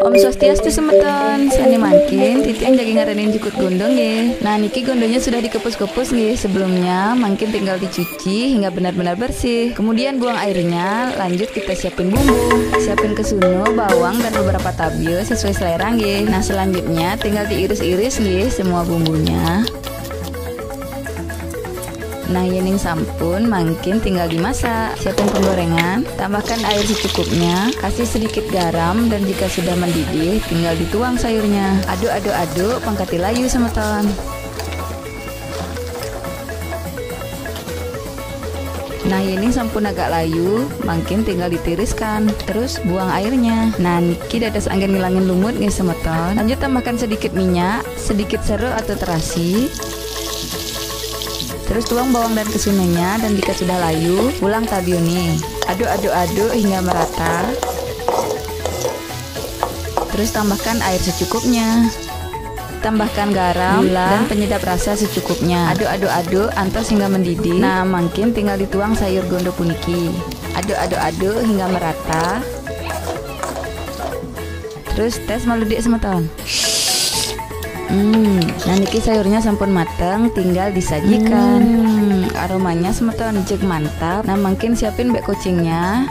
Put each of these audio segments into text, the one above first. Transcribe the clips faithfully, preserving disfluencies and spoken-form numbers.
Om Swastiastu semeton, sané mangkin titiang jagi ngaranin jukut gondo nggih. Nah, niki gondonya sudah dikepus-kepus nggih sebelumnya, mangkin tinggal dicuci hingga benar-benar bersih. Kemudian buang airnya, lanjut kita siapin bumbu. Siapin kesuno, bawang, dan beberapa tabio sesuai selera nggih. Nah, selanjutnya tinggal diiris-iris nggih semua bumbunya. Nah, yéning sampun, mangkin tinggal dimasak. Siapin penggorengan, tambahkan air secukupnya, kasih sedikit garam, dan jika sudah mendidih, tinggal dituang sayurnya. Aduk, aduk, aduk, pangkati layu semeton. Nah, yéning sampun agak layu, mangkin tinggal ditiriskan. Terus buang airnya. Nah, niki dados anggén ngilangin lumut nggih semeton. Lanjut tambahkan sedikit minyak, sedikit seruh atau terasi. Terus tuang bawang dan kesunenya dan jika sudah layu, ulang tabione. Aduk, aduk, aduk hingga merata. Terus tambahkan air secukupnya. Tambahkan garam, gula, dan penyedap rasa secukupnya. Aduk, aduk, aduk antos hingga mendidih. Nah, mangkin tinggal dituang sayur gondo puniki. Aduk, aduk, aduk hingga merata. Terus tes malu dik semeton. Hmm, nah niki sayurnya sampun mateng, tinggal disajikan. Hmm, aromanya semeton jeg mantap. Nah, mangkin siapin bek kucingnya.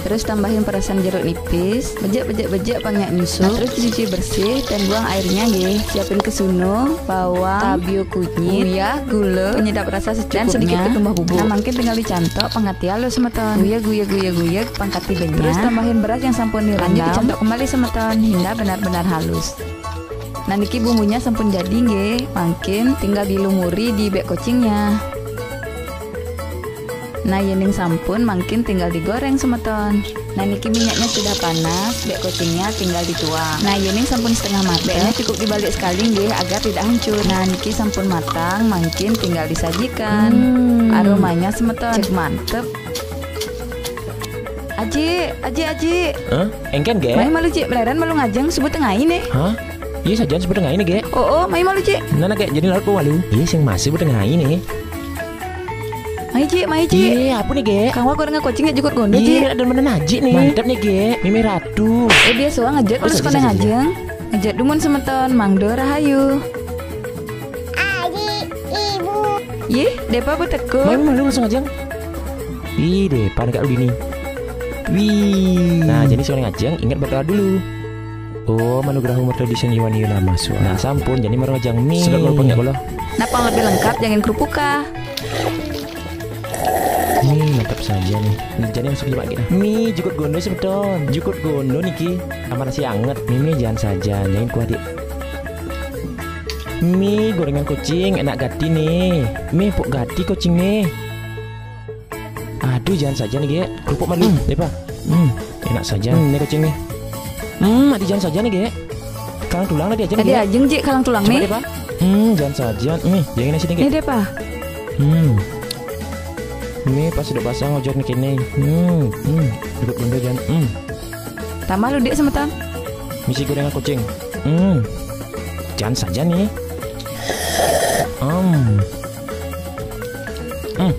Terus tambahin perasan jeruk nipis, bejek, bejek, bejek, pangnya nyusup. Nah, terus dicuci bersih dan buang airnya nggih. Siapin kesuno, bawang, tabio kunyit, uyah, gula, penyedap rasa secukupnya, dan sedikit ketumbah bubuk. Nah, mangkin tinggal dicantok pangkati halus semeton. Guyeg, guyeg, guyeg, guyeg, pangkati benyah. Terus tambahin beras yang sampun direndam. Lanjut dicantok kembali semeton hingga benar-benar halus. Nah, niki bumbunya sampun jadi nggih. Mangkin tinggal dilumuri di bek kucingnya. Nah, yening sampun, mangkin tinggal digoreng semeton. Nah, niki minyaknya sudah panas, bek kucingnya tinggal dituang. Nah, yening sampun setengah mateng, beknya cukup dibalik sekali nggih agar tidak hancur. Nah, niki sampun matang, mangkin tinggal disajikan. Hmm. Aromanya semeton, cek mantep. Aji, aji, aji. Hah? Engken, Gek? Mai malu, Cik, meleren malu ngajeng subuh tengai nih. Hah? Iya sajan subuh tengai nih, Gek. Oh, oh, mai malu, Cik. Nana, Gek, jadi laut po malu. Iya, sing masih subuh tengai nih. Mai, Cik, mai, Cik. Iya, apa nih, Gek? Kang wa gorengan kucing ya jukut gondo, Cik. Iya, ada mana naji nih. Mantap nih, Gek. Mimi Ratu. Eh, dia suang ngejek, oh, terus saja, kena saja, saja. Ngajeng. Ngejek dumun semeton, mangdo rahayu. Aji, ibu. Yih, depa bu teko. Mai malu langsung aja. Ih, depa nih Kak Udini. Wih. Nah, jadi suang ngajeng, ingat berdoa dulu. Oh, manugrahu murtadi sing iwan ieu nama suara. Nah, sampun, jadi marang ajang mi. Sedap lor pengek bola. Napa lebih lengkap, jangan kerupuka. Nih, mantap saja nih. Nih, jadi masuk jebak kita. Nih, jukut gondo semeton. Jukut gondo niki. Tambah nasi anget. Mimi jangan saja, jangan kuah, Dik. Nih, gorengan kucing, enak gati nih. Nih, pok gati kucing nih. Aduh, jangan saja nih, Gek. Kerupuk malu. Hmm, deh, Pak. Hmm, enak saja. Hmm, ini kucing nih. Hmm, aduh, jangan saja nih, Gek. Kalang tulang tadi aja nih, Gek. Tadi ajeng, Cik, kalang tulang nih. Coba deh, Pak. Hmm, jangan saja. Nih, jangan sini, Gek. Ini deh, Pak. Hmm. Ini pas udah pasang ojek nih kini. Hmm, hmm. Duduk benda jangan. Hmm. Tambah lu, Dek, semeton. Misi gorengan kucing. Hmm. Jangan saja nih. Hmm. Hmm.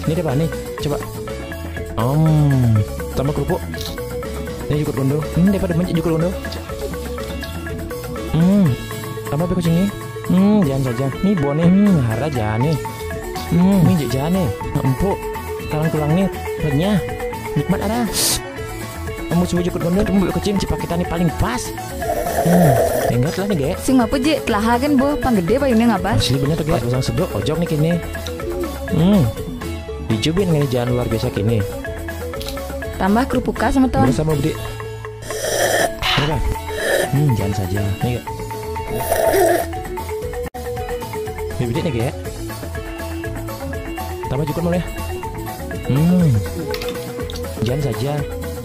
Ini deh, Pak, nih. Coba. Hmm. Tambah kerupuk. Ini jukut gondo. Hmm, daripada banyak jukut gondo. Hmm. Tambah apa kucingnya? Hmm, jangan saja. Nih, buah nih. Hmm, hara jangan nih. Hmm, ini jangan nih. Empuk. Kalang tulang nih. Renyah. Nikmat ada. Kamu semua jukut gondo, kamu kucing, cepak kita nih paling pas. Hmm, ingat lah nih, Gek. Sing apa, Jik? Telahagen boh, pang gede bayune ngabas. Asli bener tuh, Gek. Pas pasang sedok, ojok nih kini. Hmm. Dijubin ngene jangan luar biasa kini. Tambah kerupuk sama ton. Bersama bedi. Berapa? Hmm, jangan saja. Nih, Gek. Ini bibit nih, Gek. Tambah cukup malu ya. Hmm. Jangan saja.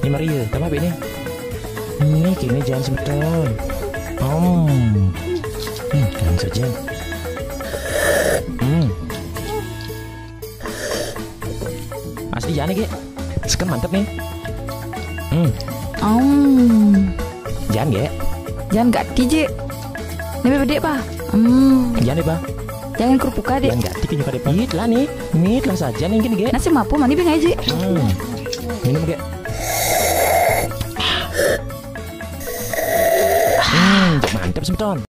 Ini Maria, tambah bibit nih. Ini kini jangan semeton. Hmm. Hmm, jangan saja. Hmm. Asli jangan nih, Gek. Seken mantep nih. Hmm. Om. Jangan, Gek. Jangan gak tiji. Ini bebedek, Pak. Hmm. Jangan nih, Pak. Jangan kerupuk, Dek. Jangan gak tiki nyuka, Dek, Pak. Ih, lah nih. Nih, lah saja nih, gini, Gek. Nasi mapu mani bing aja. Hmm. Minum, Gek. Epsom Dawn.